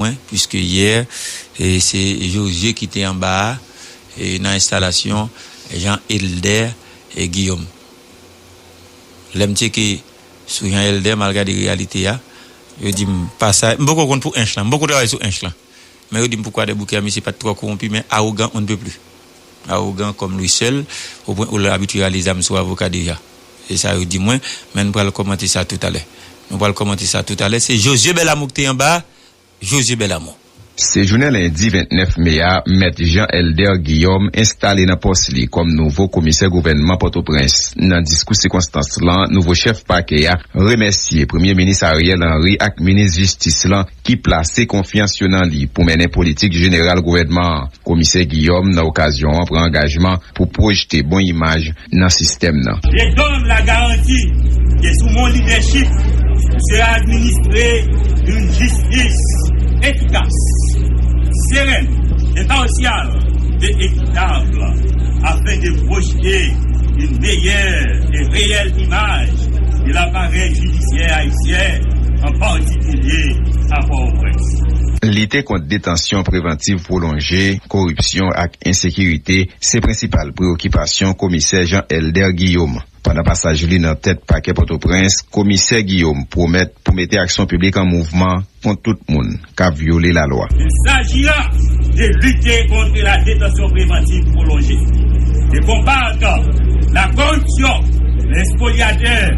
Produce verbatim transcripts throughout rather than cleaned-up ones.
mwen, piske yè, e, se Josué ki te anba a, e, nan enstalasyon Jean Elder, e, Guillaume. Lè m tcheke sou Jean Elder, m al gade reyalite a, yo di m pa sa, m poko konn pou Ench lan, m poko travay sou Ench lan. Men yo di m pou Kwadèboukè a, misye pa t twò kowonpi, men awogan on ne peut plus. Awogan kòm li sèl, opwen ou l abitye rale zam sou avoka deja. Se sa yo di mwen, men nou pral kòmante sa toutalè. Nou pral kòmante sa toutalè. Se Josué Belamour ki te anba, Josué Belamour. Se jounen lendi vennèf me a, Mèt Jean Elder Guillaume enstale nan pòs li kòm nouvo komisè gouvènman Pòtoprens. Nan diskou sikonstans lan, nouvo chèf pakè a remèsye Premye Minis Ariel Henry ak Minis Jistis lan ki plase konfyans yo nan li pou mennen politik jeneral gouvènman an. Komisè Guillaume, nan okazyon an, pran angajman pou pwojte bon imaj nan sistèm nan. Je donne la garantie que sous mon leadership, vous serez administré d'une justice efficace, sereine, impartiale et équitable, afin de projeter une meilleure et réelle image de l'appareil judiciaire haïtien, en particulier à Port-au-Prince. Lite kont detansyon prevantiv pwolonje, koripsyon ak ensekirite se prensipal preyokipasyon Komisè Jean Elder Guillaume. Pandan pasaj li nan tèt pakè Pòtoprens, Komisè Guillaume pwomèt pou mete aksyon piblik an mouvman kont tout moun k ap vyole lalwa. Il s'agira de lutter contre la détention préventive prolongée, de combattre la corruption, les spoliateurs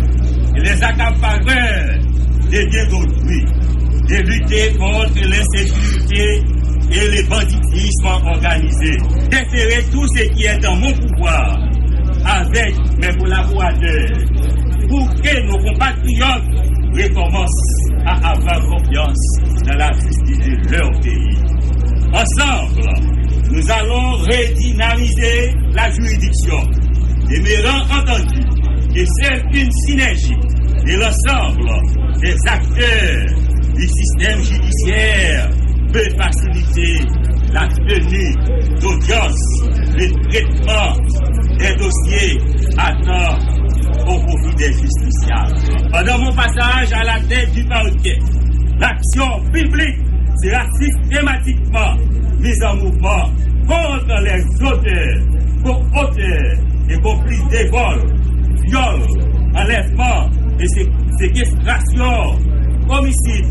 et les accapareurs des biens d'autrui, de lutter contre l'insécurité et le banditisme organisé, de serrer tout ce qui est dans mon pouvoir avec mes collaborateurs pour que nos compatriotes recommencent à avoir confiance dans la justice de leur pays. Ensemble, nous allons redynamiser la juridiction, demeurant entendu que seule une synergie de l'ensemble des acteurs du système judiciaire peut faciliter la tenue d'audiences, le traitement des dossiers à temps au profit des justiciables. Pendant mon passage à la tête du parquet, l'action publique sera systématiquement mise en mouvement contre les auteurs, co-auteurs et complices de vol, viol, enlèvement et sé-, séquestration, homicide,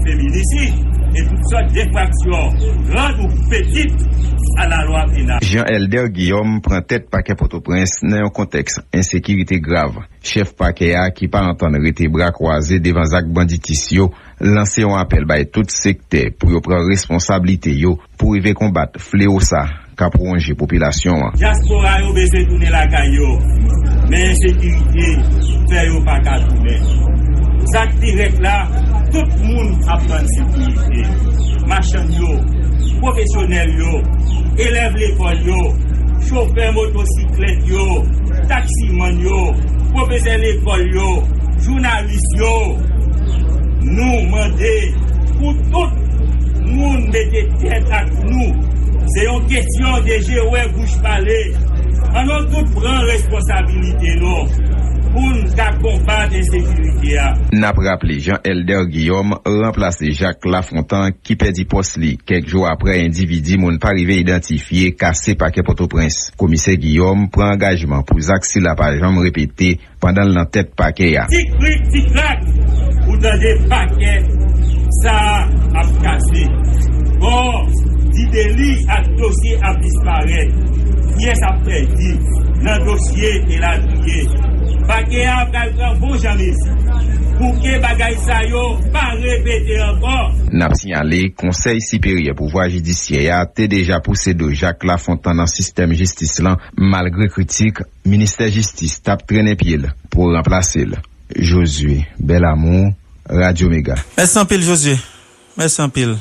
féminicide et toutes sortes d'infractions, grandes ou petites, à la loi pénale. Jean Elder Guillaume pran tèt pakè Pòtoprens nan yon kontèks ensekirite grav. Chèf pakè a, ki pa antann rete bra kwaze devan zak banditis yo, lanse yon apèl bay tout sektè pou yo pran responsablite yo pou rive konbat fleo sa ka pwonje popilasyon an. Dyaspora yo bezwen tounen lakay yo, men ensekirite fè yo pa ka tounen. Sa k pi rèd la, tout moun ap tann sekirite. Machann yo, pwofesyonèl yo, elèv lekòl yo, chofè motosiklèt yo, taksimann yo, pwofesè lekòl yo, jounalis yo, nou mande pou tout moun mete tèt ak nou. Se yon kesyon de je wè bouch pale. Ann nou tout pran responsabilite nou pou n ka konbat ensekirite a. N ap raple, Jean Elder Guillaume ranplase Jacques Lafontant, ki pèdi pòs li kèk jou apre endividi moun pa rive idantifye kase pakè Pòtoprens. Komisè Guillaume pran angajman pou zak sila pa janm repete pandan l nan tèt pakè a. Ti krik, ti krak, ou tande pakè sa a ap kase. Bò, di deli ak dosye ap disparèt. Pyès ap pèdi nan dosye elatriye. Pakè a pral pran bon jan mezi pou ke bagay sa yo pa repete ankò. N ap siyale, Konsèy Siperyè Pouvwa Jidisyè a te deja pouse do Jacques Lafontant nan sistèm jistis lan, malgre kritik, ministè jistis t ap trennen pye l pou ranplase l. Josué Belamour, Radyo Mega. Mèsi anpil, Josué. Mèsi anpil.